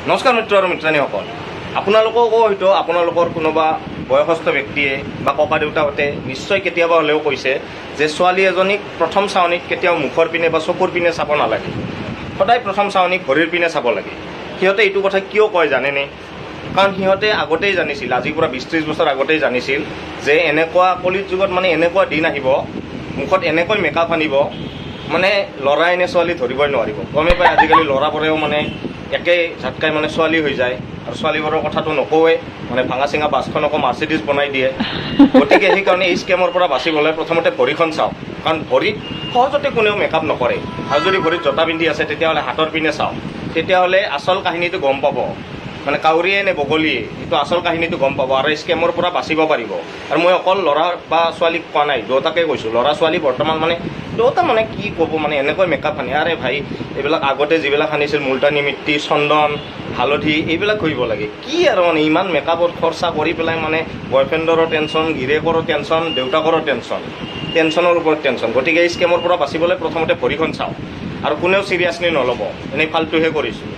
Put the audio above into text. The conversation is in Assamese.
নমস্কাৰ মিত্ৰ আৰু মিত্ৰাণীসকল, আপোনালোককো হয়তো আপোনালোকৰ কোনোবা বয়সস্থ ব্যক্তিয়ে বা ককা দেউতাহঁতে নিশ্চয় কেতিয়াবা হ'লেও কৈছে যে ছোৱালী এজনীক প্ৰথম চাৱনিত কেতিয়াও মুখৰ পিনে বা চকুৰ পিনে চাব নালাগে, সদায় প্ৰথম চাৱনিক ভৰিৰ পিনে চাব লাগে। সিহঁতে এইটো কথা কিয় কয় জানেনে? কাৰণ সিহঁতে আগতেই জানিছিল, আজিৰ পৰা 20-30 বছৰ আগতেই জানিছিল যে এনেকুৱা কলিৰ যুগত মানে এনেকুৱা দিন আহিব, মুখত এনেকৈ মেকআপ আনিব, মানে ল'ৰাই নে ছোৱালী ধৰিবই নোৱাৰিব। গমেই পায়, আজিকালি ল'ৰাবোৰেও মানে একেই ঝাটকাই মানে ছোৱালী হৈ যায় আৰু ছোৱালীবোৰৰ কথাটো নকওঁৱেই, মানে ভাঙা চিঙা বাছখনকো মাৰ্চিডিজ বনাই দিয়ে। গতিকে সেইকাৰণে এই স্কেমৰ পৰা বাচিবলৈ প্ৰথমতে ভৰিখন চাওক, কাৰণ ভৰিত সহজতে কোনেও মেকআপ নকৰে। আৰু যদি ভৰিত জোতা পিন্ধি আছে, তেতিয়াহ'লে হাতৰ পিনে চাওক। তেতিয়াহ'লে আচল কাহিনীটো গম পাব, মানে কাউৰীয়ে নে বগলীয়ে, সেইটো আচল কাহিনীটো গম পাব আৰু এই স্কেমৰ পৰা বাচিব পাৰিব। আৰু মই অকল ল'ৰা বা ছোৱালীক কোৱা নাই, দুয়োটাকে কৈছোঁ। ল'ৰা ছোৱালী বৰ্তমান মানে দুয়োটা মানে কি ক'ব, মানে এনেকৈ মেকআপ সানি, আৰে ভাই, এইবিলাক আগতে যিবিলাক সানিছিল, মুলতানী মিট্টি, চন্দন, হালধি, এইবিলাক কৰিব লাগে। কি আৰু মানে ইমান মেকআপত খৰচা কৰি পেলাই মানে বয়ফ্ৰেণ্ডৰো টেনশ্যন, গিৰিয়েকৰো টেনশ্যন, দেউতাকৰো টেনশ্যন, টেনশ্যনৰ ওপৰত টেনশ্যন। গতিকে এই স্কেমৰ পৰা বাচিবলৈ প্ৰথমতে ভৰিখন চাওক আৰু কোনেও চিৰিয়াছলি নল'ব, এনেই ফাল্টুহে কৰিছোঁ।